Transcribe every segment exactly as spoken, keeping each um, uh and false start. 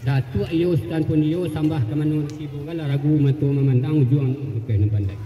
Datuak iyo, Sutan pun iyo, sambah ka mano tibo, gala ragu mato mamandang, ujuang nan pandai.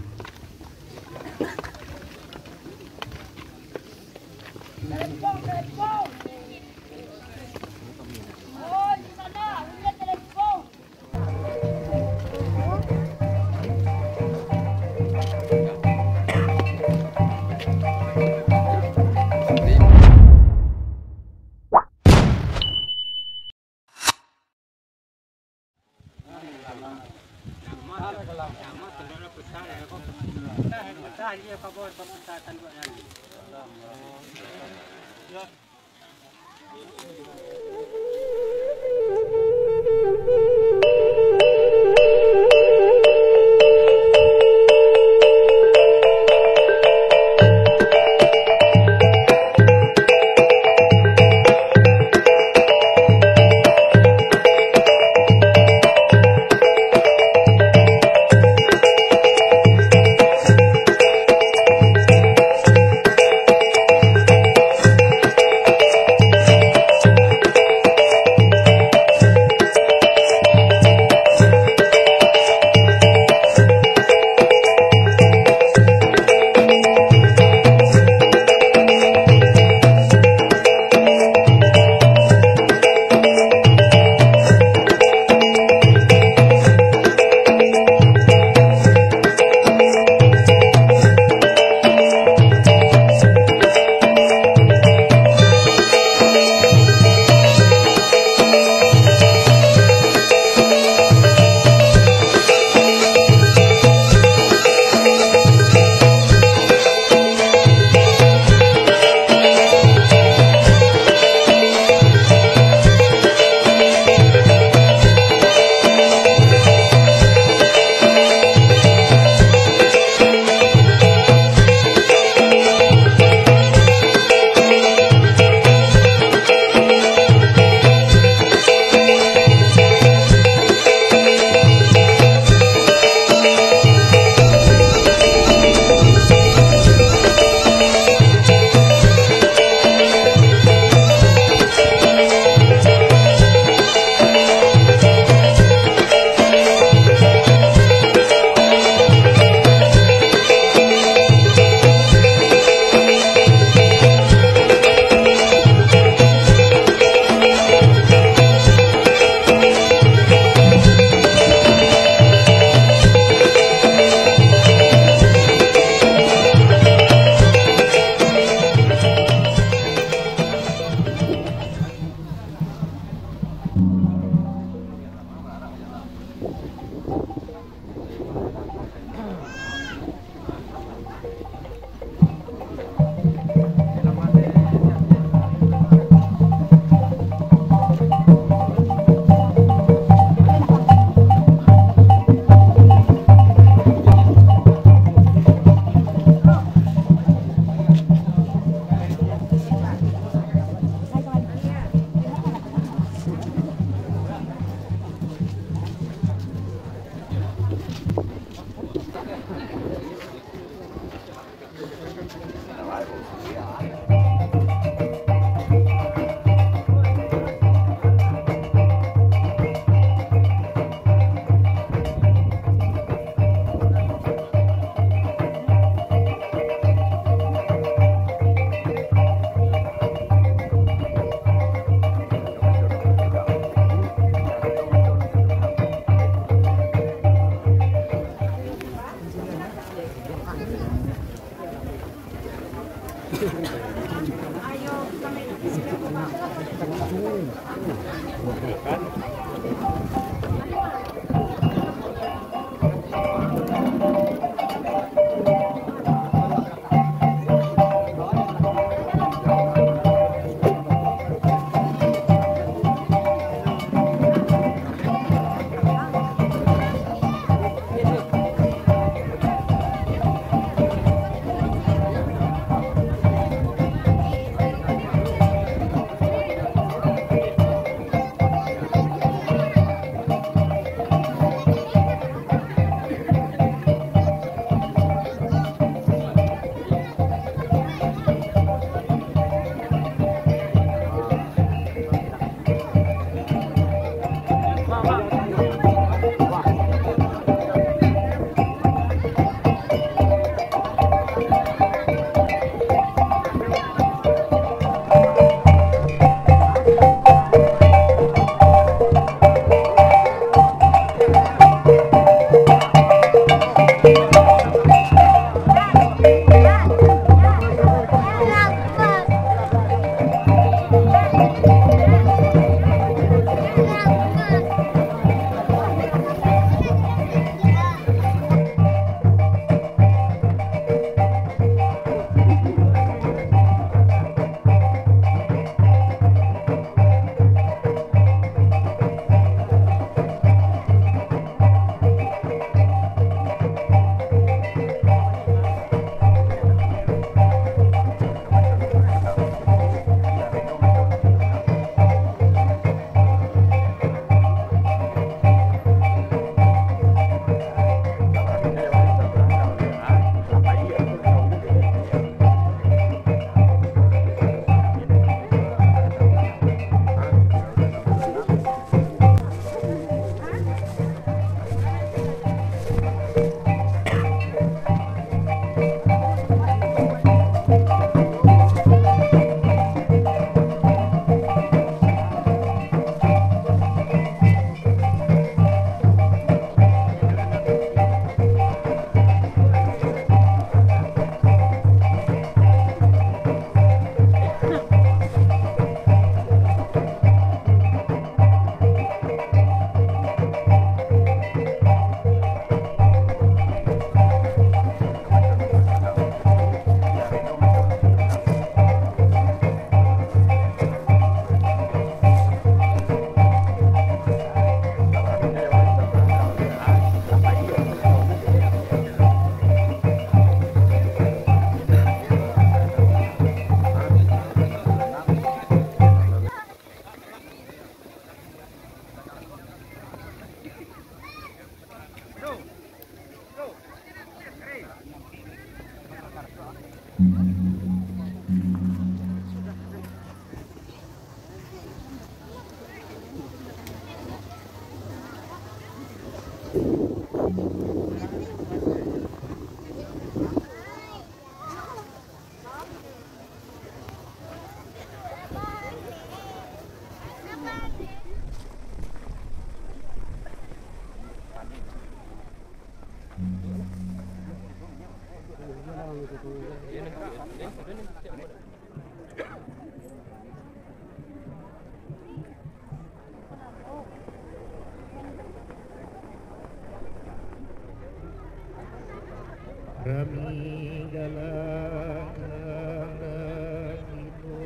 Rami galang nan dino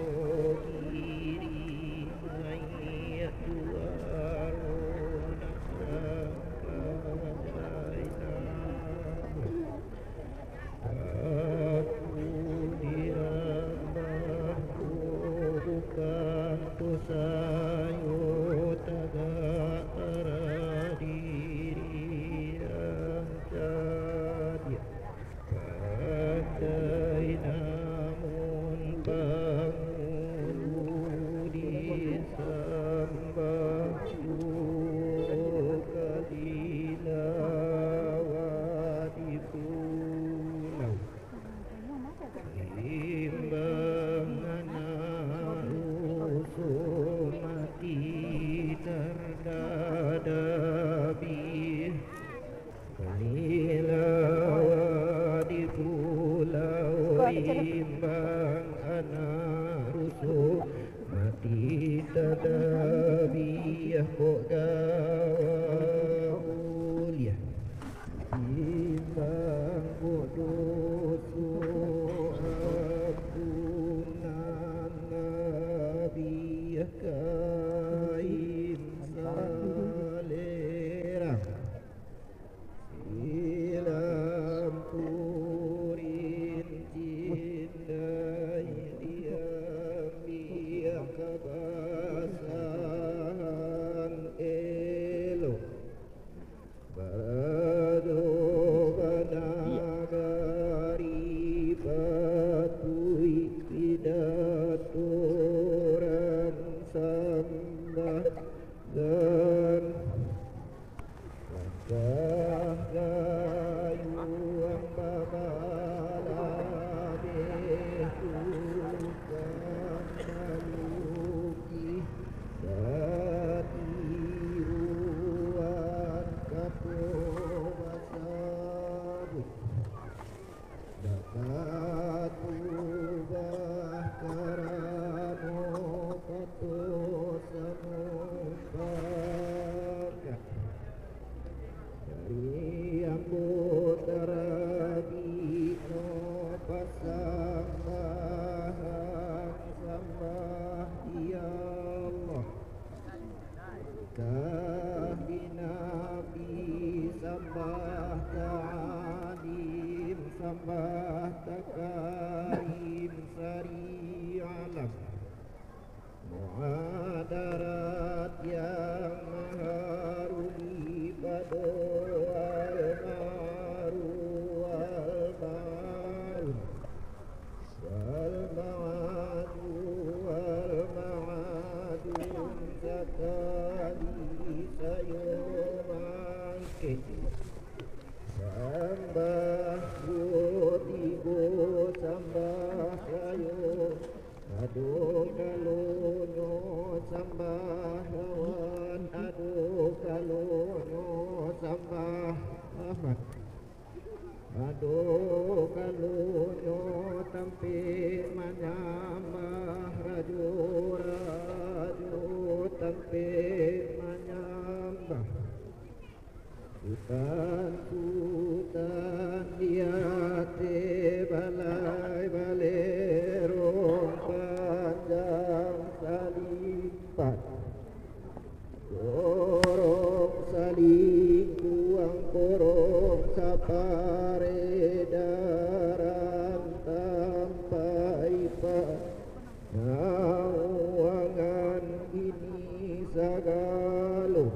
kiri, maiak juo nan sangka jainah. Aku dirambah bukan tu sayo, tagak taradiri rancak. Pandai namun pangulu disambah, duo kali lawa di pulau. Imbang anak ruso mati tardadabi. Kali lawa di pulau, imbang anak ruso mati tadabi. Kok gawa uliah. Imbang kok doso, ampunan Nabi kain salerang. Silampurin cindai diambiak kabasahan elok. Barajo banagari patuik pidato urang sambah dan langkah gayuang babalabeh tukang malukih. Batiruan kato basabuik, bakatubah karano kato samupakat. Dari ambo tarabikno pasambahan sambah di Allah, sambah di Nabi, sambah ta'alim, sambah takarim sari alam. Muhadarat yang maharuli pado almaru almarhum, walma'adu walma'adum sakali sayo mangkek. Sambah duo tigo sambah sayo. Ado kalonyo sambah lawan, ado kalonyo sambah Ahmad. Ado kalonyo tampek manyambah rajo, rajo tampek manyambah Sutan-sutan di ateh balai, balerong panjang salimpan, gorong salingkuang, gorong saparedaran tampaipan. Nawangan ini sagalo,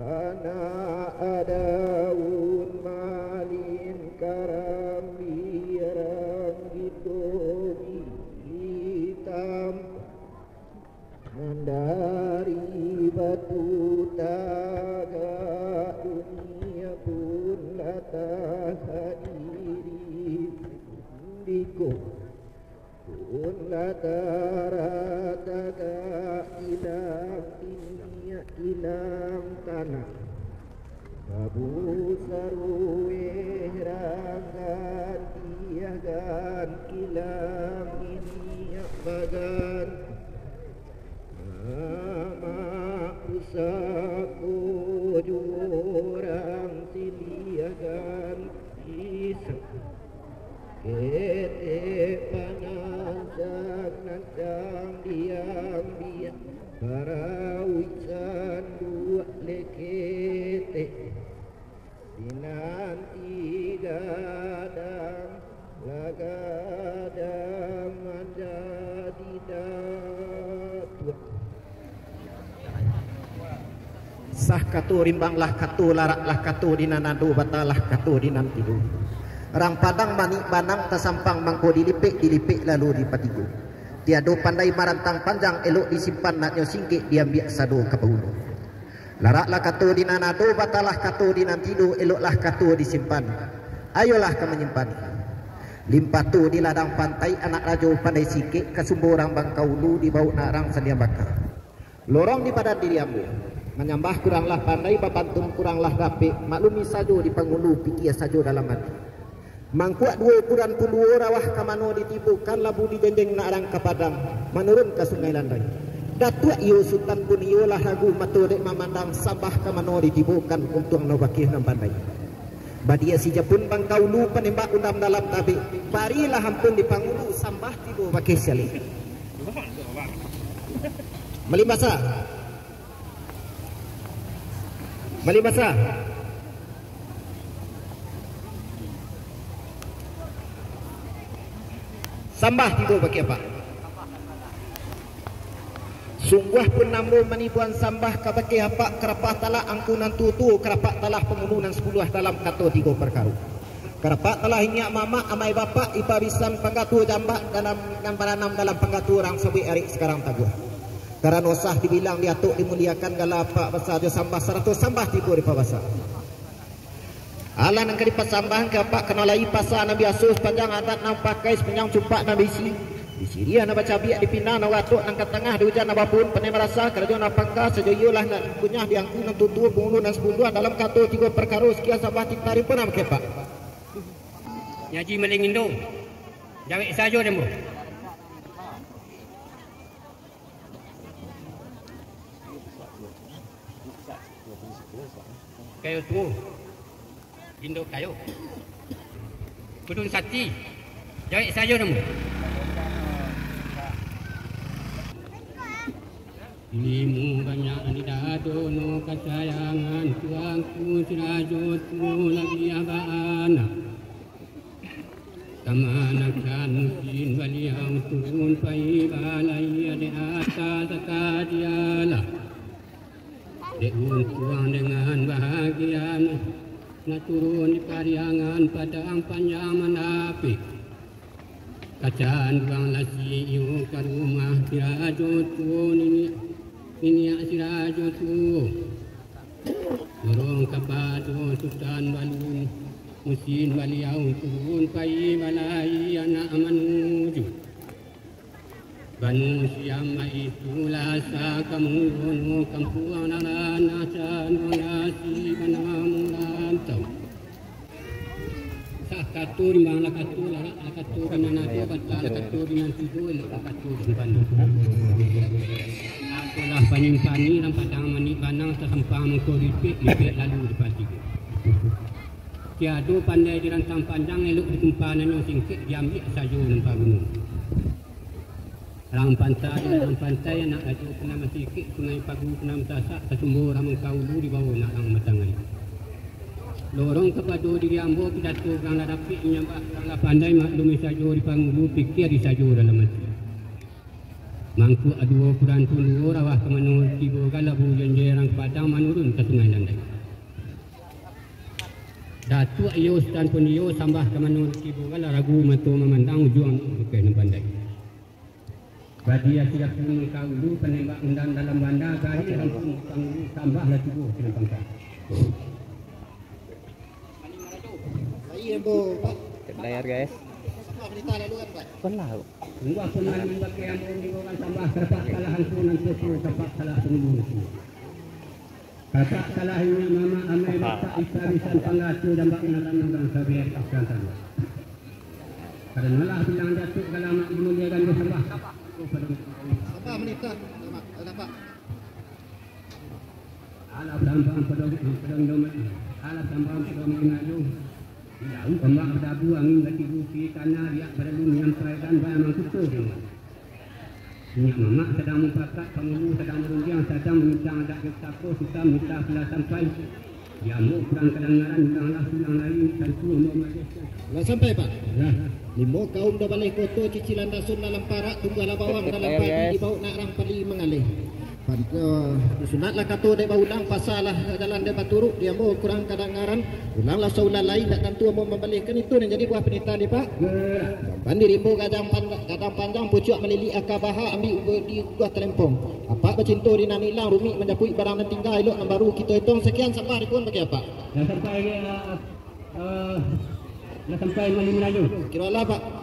anak Kun lah tarah tagak kilang minyak kilang tanah. Babu sarueh ranggan tiagan kilang minyak bagan. Amak pusako juo urang siliagan pisang. Ketek panasang nan diambiak, parauik sanduak leketek. Dinanti gadang, lah gadang manjadi datuak. Sah kato rimbang lah kato larak lah kato di nan ado batalah kato di nan tido. Rang Padang manik banang tasampang mangko dilipek, dilipek lalu dipatigo. Tiado pandai marantang panjang, elok disimpan nak nyo singkek diambiak sado ka paulu. Larak lah kato di nan ado batalah kato di nan tido, eloklah kato disimpan. Ayolah ka manyimpan. Limpah tu di ladang pantai anak rajo pandai singkek ka sumbo rang bangkaulu dibaok nak rang sandiang baka. Lorong di badan diri ambo. Manyambah kuranglah pandai, bapantun kuranglah dapek, maklumi sajo di pangulu, pikia sajo dalam ati. Mangkuak duo ukuran puluo rawah ka mano ditibokan labu dijenjeng nak rang ka padang, manurun ka Sungai Landai. Datuak iyo Sutan pun iyo lah ragu mato dek mamandang sambah ka mano ditibokan untuang no bakeh nan pandai. Badia si Japun bangkaulu panembak undam dalam tabek, barilah ampun di pangulu sambah tibo bakeh sialeh. Malimbasa. Malimbasa. Sambah tibo bakeh apak. Sungguah pun ambo manibuan sambah ka bakeh apak, karapah talah angku nan tuo-tuo, karapah talah pangulu nan sapuluah dalam kato tigo parkaro. Karapah talah inyiak mamak, amai bapak, ipa bisan, panggatua jambak, dalam, nan baranam dalam panggatua urang sabuik arik sakarang taguah. Karano sah dibilang diatok dimuliakan, gala apak basa jo sambah sarato sambah tibo dipabasa. Alah nan ka dipasambahkan ka apak, kanai lai pasa nan biaso, sapanjang adat nan pakai, sapanjang cupak nan baisi. Di siriah nan bacabiak, di pinang nan batok, nan ka tangah, di ujan nan bapuhun, pandai marasa, karajo nan pangka, sajo iyolah nan kunyah, di angku nan tuo-tuo, pangulu nan sapuluah, dalam kato tigo parkaro, sakian sambah titah rimpunan bakeh apak. Nyaji Maling Indo, jawek sajo dek ambo. Kayo tuo, Indo kayo. Kudun Sati, jawek sajo namo. Ilimu banyak di dado no kasayangan tuanku si Rajo Tuo lagi baanak. Kamanakan musim baliau turun pai balai di ateh kadialah. Dek untuang dengan bahagian, nak turun di Pariangan Padang Panjang mandapek. Kacanduang lasi iyo ka rumah si Rajo Tuo niniak, niniak si Rajo Tuo. Dorong kapado Sutan Balun, musin baliau turun pai balai anak manuju. Banu siang baitu lasa ka mangulun kampuang nan ranah, canduang lasi banamo rantau. Sah kato rimbang lah kato larak lah kato di nan ado bata lah kato di nan tido elok lah kato disimpan. Apolah panyimpan ni nan padang manik banang tasampang mangko dipek, dipek lalu dipatigo. Tiado pandai dirantang panjang elok dikumpa nan nyo singkek diambiak sajo nan paguno. Rang pantai, rang pantai, anak rajo ka nan basikik, Sungai Pagu ka nan basasak, sasumbo rang mangkaulu dibawo nak rang matangai. Lorong kapado diri ambo, pidato urang lah dapek, manyambah urang lah pandai, maklumi sajo di pangulu, pikia di sajo dalam ati. Mangkuak duo kuran tuluo, rawah ka mano tibo galabu, janjai rang padang manurun ka Sungai Landai. Datuak iyo, Sutan pun iyo, sambah ka mano tibo gala, ragu mato mamandang, ujuang bukan nan pandai. Badia siap pun mangkaulu, panembak undam dalam banda, gari rampung pangulu, sambah lah tibo sinan pangka. Layar, guys. Buah pun alun bakai ambo manggakan sambah, tapak salah angku nan tuo, tapak salah pangulu. Tapak salah inyo mamak amai bapak isa bisan panggaco dambak nan urang sabiak ikan sajo. Karanolah bilang jatuah galamak dimuliakan jo sambah. Sambah manitah, sambah, tapak. Alah sambang padang, padang domen. Alah sambang padang domen ajo. Di lauik ombak badabu, angin batibu, kiri kanan, riak badalu, manyampai dan bayang mangkuto. Inyo mamak sadang mupakat, pangulu sadang marundiang, sadang mamincang adat jo pusako, sutan minta pula sampai. Di ambo kurang kadangaran, ulanglah sulang lai, tantu ambo maleh. Lah sampai, Pak? Lah. Limo kaum dua baleh koto, cicilan dasun dalam parak, tumbuahlah bawang dalam padi, dibawok nak rang pali mangaleh. Pan-, eh, sunatlah kato dek baulang, pasalah jalan dek baturuk, di ambo kurang kadangaran, ulanglah saulang lai, ndak tantu ambo mambalehkan itu nan jadi buah panitahan ni, Pak. Pandiri rimbo gadang pan-, gadang panjang, pucuak malilik aka baha, ambiak uba di udah talempong. Apak bacinto di nan ilang, rumik manjapuik barang nan tingga, elok nan baru kito etong, sakian sambah di pun bagi Apak. Lah sampai, eh, eh, lah sampai Mali Melayu. Kiro lah, Pak.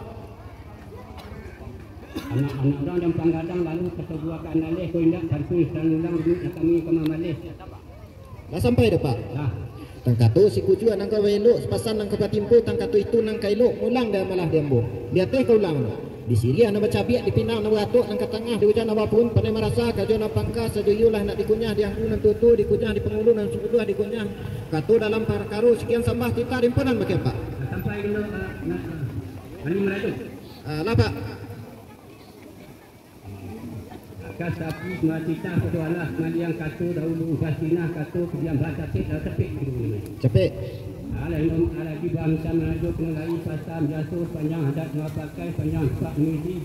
Anak-anak urang dampang gadang lalu katabuakan aleh, ko indak tantu salang ulang rumik nan kami ka mambaleh. Lah sampai dah, Pak? Lah. Tangkato si kujua nan ka elok, sapasan nan ka batimpo, tangkato itu nan ka elok, mulang dah malah di ambo. Di ateh ka ulang. Di siriah nan bacabiak, di pinang nan baratok, nan ka tangah, di ujan nan bapun, pandai marasa, karajo nan pangka, sajo iyolah nak dikunyah, di angku nan tuo-tuo, dikunyah, di pangulu nan sapuluah, dikunyah. Kato dalam parkaro, sakian sambah titah rimpunan bagi Apak. Sampai kena, ah, nak, ah, Mali Melayu. Ah, lah, Pak. Kasapi mati tah pado alah, maliang kato dahulu, bastinah kato kudian, bacapek lah capek. Capek. Alah, inum, alah, di bangsa marajo kena lai pasal biaso, panjang adat nan bapakai, panjang supak misi.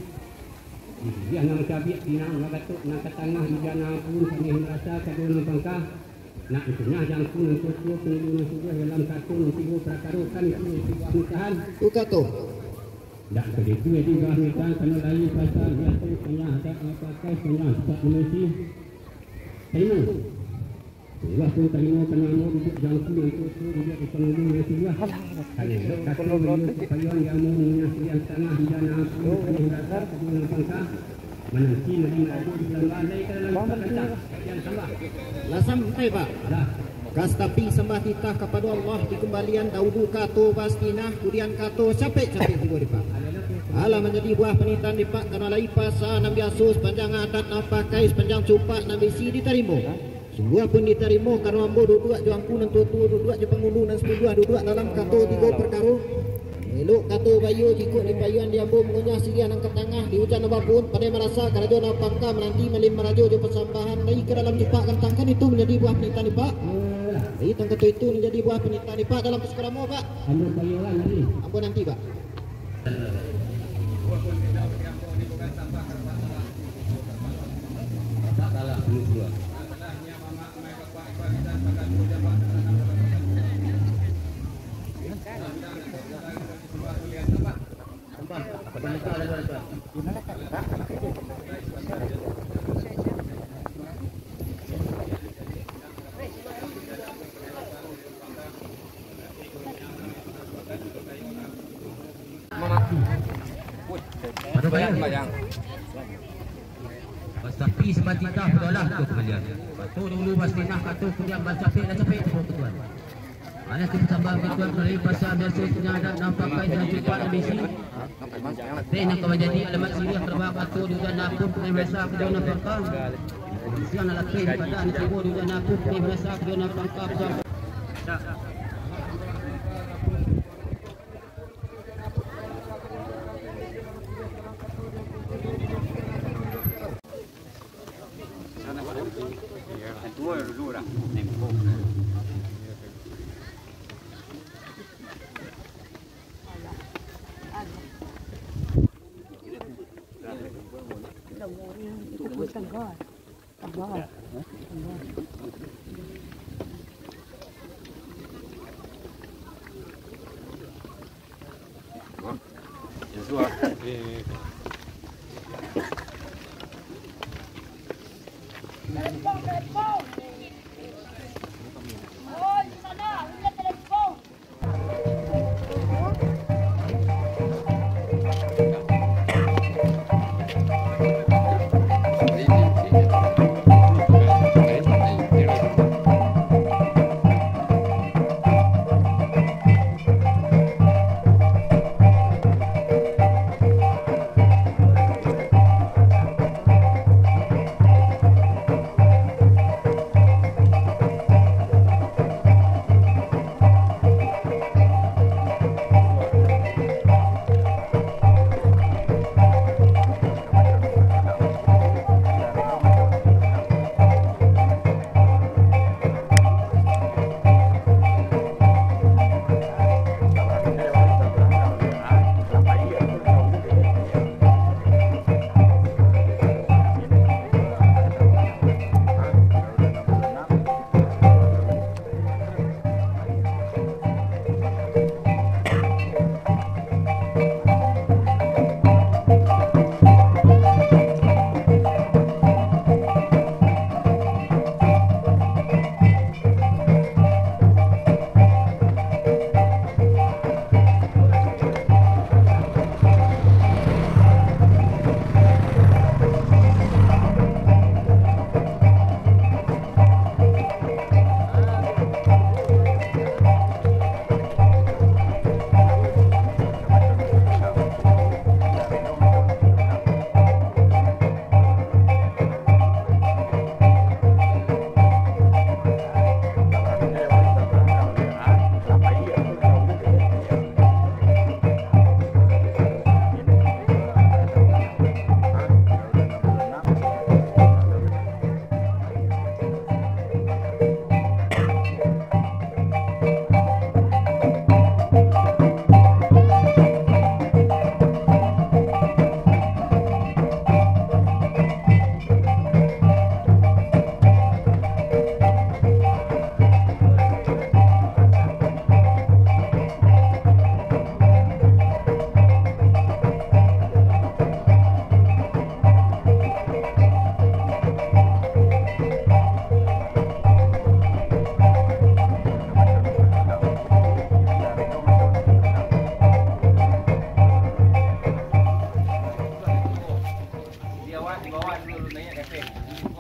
Di siriah nan bacabiak, pinang nan baratok, nan ka tangah, di ujan nan bapun, paneh marasa, karajo nan pangka. Nak dikunyah di angku nan tuo-tuo, pangulu nan sapuluah, dalam kato nan tigo parakaro, kan itu isi buah nikahan. Tu kato. Dak kaditu, isi buah nikahan, kano lai pasal biaso, panjang adat nan bapakai, panjang supak misi. Tarimo. Sungguah pun tarimo, kano ambo duduak di angku nan tuo-tuo, duduak di pangulu nan sapuluah. Kan elok kato baiyo supayo, di ambo mangunyah siriah tangah, di ujan nan bapun, paneh marasa, karajo nan pangka. Mananti Mali Melayu di dalam balai ka dalam supak kancah. Lah sampai, Pak? Lah. Kasapi sambah titah kapado Allah, dikumbalian dahulu kato bastinah, kudian kato capek-capek tibo di Pak. Alah manjadi buah panitahan di Pak, kano lai pasal nan biaso, sapanjang adat nan bapakai, sapanjang supak nan baisi ditarimo. Sungguah pun ditarimo, kano ambo duduak jo angku nan tuo-tuo, duduak jo pangulu nan sapuluah, duduak dalam kato tigo parkaro. Elok kato baiyo, jikok dipayuan di ambo mangunyah siriah nan ka tangah, di ujan nan bapun, pandai marasa, karajo nan pangka, mananti Mali Marajo jo pasambahan, lai ka dalam supak gantang, kan itu manjadi buah panitahan di Pak. Lai tangkato itu manjadi buah panitahan di Pak dalam pasukan ambo, Pak. Ambo nanti, Pak. Pado bayang. Basapi sabatitah, badolah tu kambalian. Batu dulu bastinah, batu kudian, bacapek lah capek tu katuan. Alah tu sambah katuan, dari pasal biaso punya adat nan pakai dan cupak nan bisi. Teh nan ka manjadi alamat siriah, karabak batu di ujan nan bapun, paneh marasa karajo nan pangka. Siang nan lapeh di padan, tibo di ujan nan bapun, paneh marasa karajo nan pangka.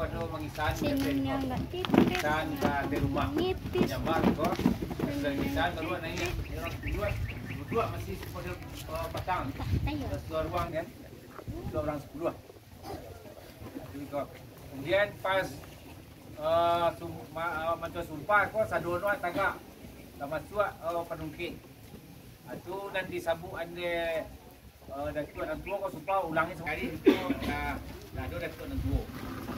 Ado mangisan, mangisan ka ateh rumah. Nyambar ko. Sudah mangisan, baru naiak. Duduak, duduak masih pada, eh, patang. Sudah ruang kan. Duduak urang sapuluah. Kemudian pas, eh, sum-, ma-, eh, mancuah sumpah ko, sadono tagak. Tamasuak, eh, panungkek. Ah, tu nan disabuik andeh, eh, Datuak nan tuo ko sumpah ulangi sakali tu, dah, dah ado Datuak nan tuo.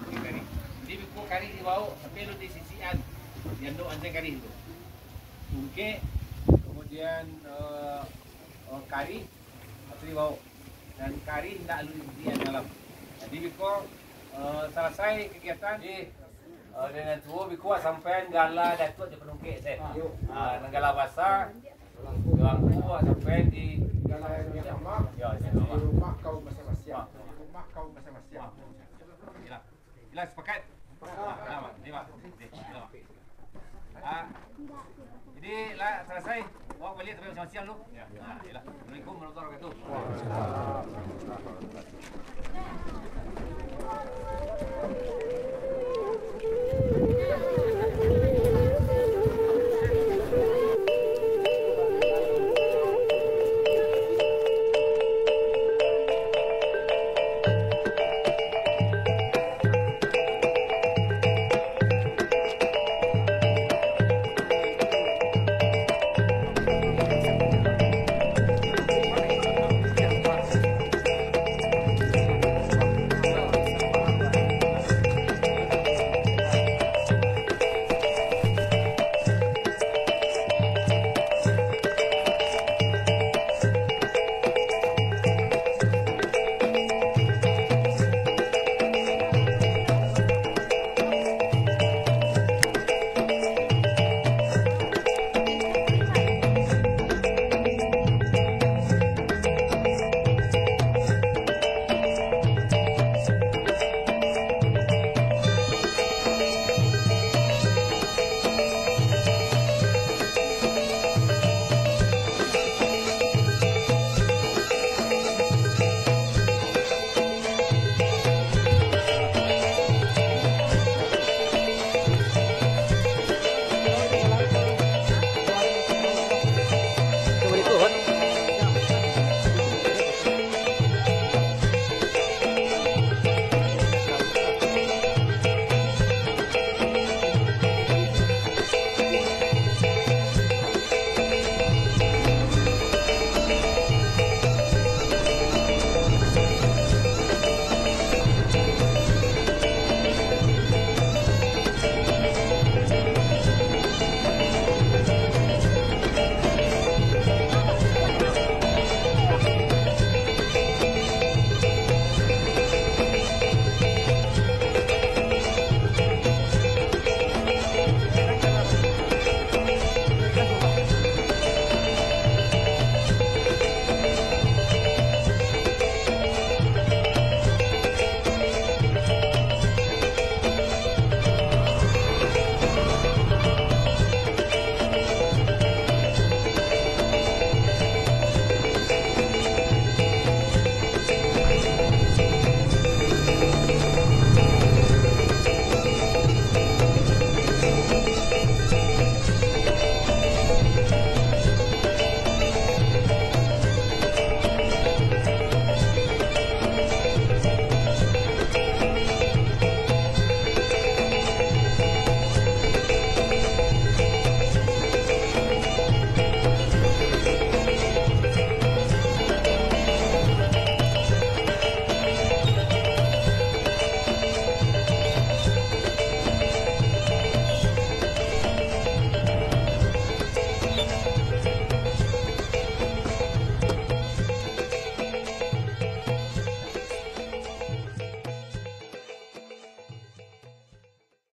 Di kari. Jadi, beko kari dibaok, tapi alun disisikan. Diandok andeh kari tu. Tungkek, kemudian, eh, eh, kari, atau dibaok. Dan kari indak alun disisikan dalam. Jadi, beko, eh, salasai kagiatan, di, eh, di nan tuo, beko sampaian gala Datuak di panungkek, se. Ah, nan gala basa, Tuangku, ah, sampai di, yo, di rumah. Di rumah kaum masing-masing. Di rumah kaum masing-masing. Iyolah. Iyolah, sepakat? Nah, Mak. Ni, Mak. Ni, iyolah, Mak. Ah, jadi, lah salasai. Baok baliak sampai masing-masing dulu. Ah, iyolah. Assalamualaikum warahmatullahi wabarakatuh.